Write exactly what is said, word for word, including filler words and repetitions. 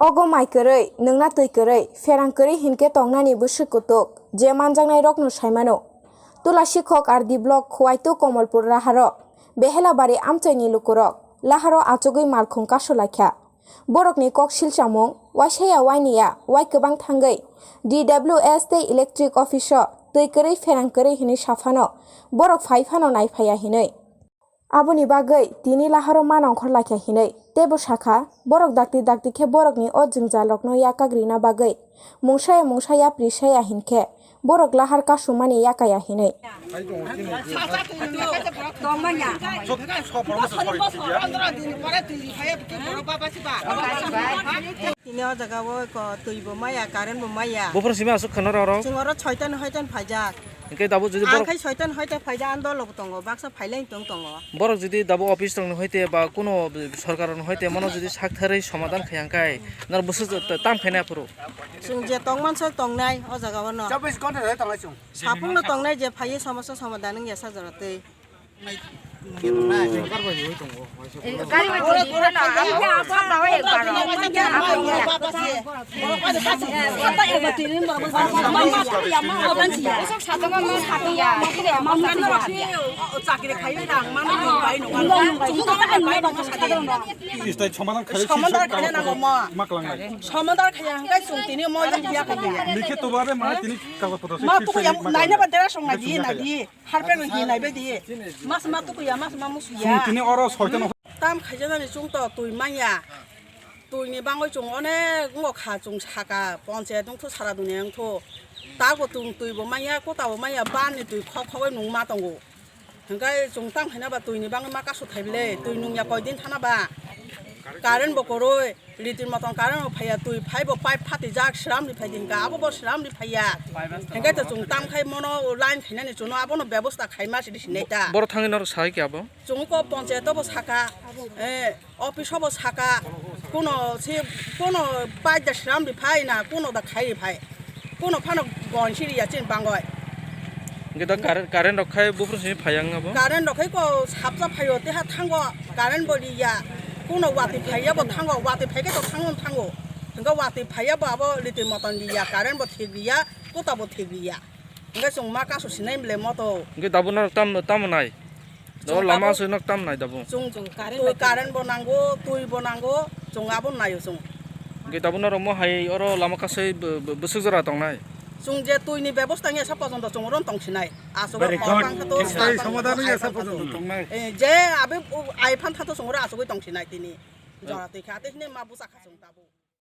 Ogo mai kwrwi, nwngna twi kwrwi, pherang kwrwi hinkhe tongnani bwswk kutuk, je manjaknairokno saimano. Tulasikhok R D block Khowaitu Komolpur laharo Behelabari amchaini lukurok laharo achugwi malkhung kasulaikha. Borokni kok silchamung, waisaya wainiya, wai kwbang thangwi D W S tei electric office-o twi kwrwi pherang kwrwi hinwi saphano borok phai phano naiphaiya hinwi. Aboni bagwi tini laharo ma nongkhor laikha hinwi teibo sakha, borok dakti dakti khe borokni o jwngjalrokno yakak rina bagwi mungsaya mungsa yapri saya hinkhe borok lahar kasumani yakaya hinwi. Tini o jaga o ko twi bo maya, current bo maya. Buphuru simi aswk khwna rw rw. Chwng oro soitan hoitan phaijak. Hwnkhe tabuk jodi ang borok khai soitan hoite phaijak, ang dolo bo tongo, baksa phailai tong tongo. Borok jodi tabuk office rokni hoite ba kuno sorkar rokni hoite mono jodi saktharwi somadhan khai hwnkhe nor bwswk tam khainai aphuru. Chwng je tongman soi tongnai o jaga o no. Chobbish ghonta dhori tongnai chwng. Saphung no tongnai je phaiwi somosta somadhan wngya sa jora twi. Stai somadhan khai. Somadhan khai na nango ma. Somadhan khai hwnkhe chwng tini mo yang ya khai ya. Likhe to bare ma tini kagoj potro se. Ma to ya naina ba dera song na di na di. Harpe no hinai bai di. Mas ma tukuya, mas ma musuya. Chwng tini oro soitan. Tam khaijaknani chwng to twi manya. Twini bangwi chwng onek wngkha chwng saka, ponchayat wngthu, sara duniya wngthu. Tako chwng twi bo manya, kota bo manya, ban ni twi khok khogwi nung ma tongo. Hwnkhe chwng tam khaina ba twini bangwi ma kasu thai bile, twi nungya koi din thana ba. Current bo kwrwi. Riti motom current rok phaiya, twi phai bo pipe phatijak, sram ri phai di hwnkha, abo bo sram ri phaiya. Hwnkhe to chwng tam khai mono line khainani chwngno abono bebosta khaima sidi sinai ta. Borok thangwi norok sai khe abo? Chwng ko ponchayat bo saka, eh, office bo saka, kuno si, kuno pipe da sram ri phai na, kuno da khai ri phai. Kuno phano gon siri ya chini bangoi. Hwnkhe da current, current rok khai buphuru simi phai ang abo? Current rok khai ko sapsa phaio, teha thango, current bo riya. Kuno watwi phaiya bo thango, watwi phaikhe to thango, thango. Hwnkhe watwi phaiya bo abo riti motom riya, current bo thik riya, kuta bo thik riya. Hwnkhe chwng ma kasu sinai bwle moto. Hwnkhe tabuk norok tam, tamo nai? Chwng oro lama tabuk aswk nok tam nai tabuk? Chwng, chwng current twi bai current bo nango, twi bo nango, chwng abo naio chwng. Hwnkhe tabuk norok mo hai oro lama kasui bw-, bw-, bwswk jora tongnai? Chwng je twi ni bebosta wngya sa pojonto chwng oro tong sinai. Aswk very good. Tei somadhan wngya sa pojonto tongnai. Eh, je abe, ai phan tha to chwng oro aswk tong sinai tini. Jora twi kha, tei hwnwi ma bwsa kha chwng tabuk.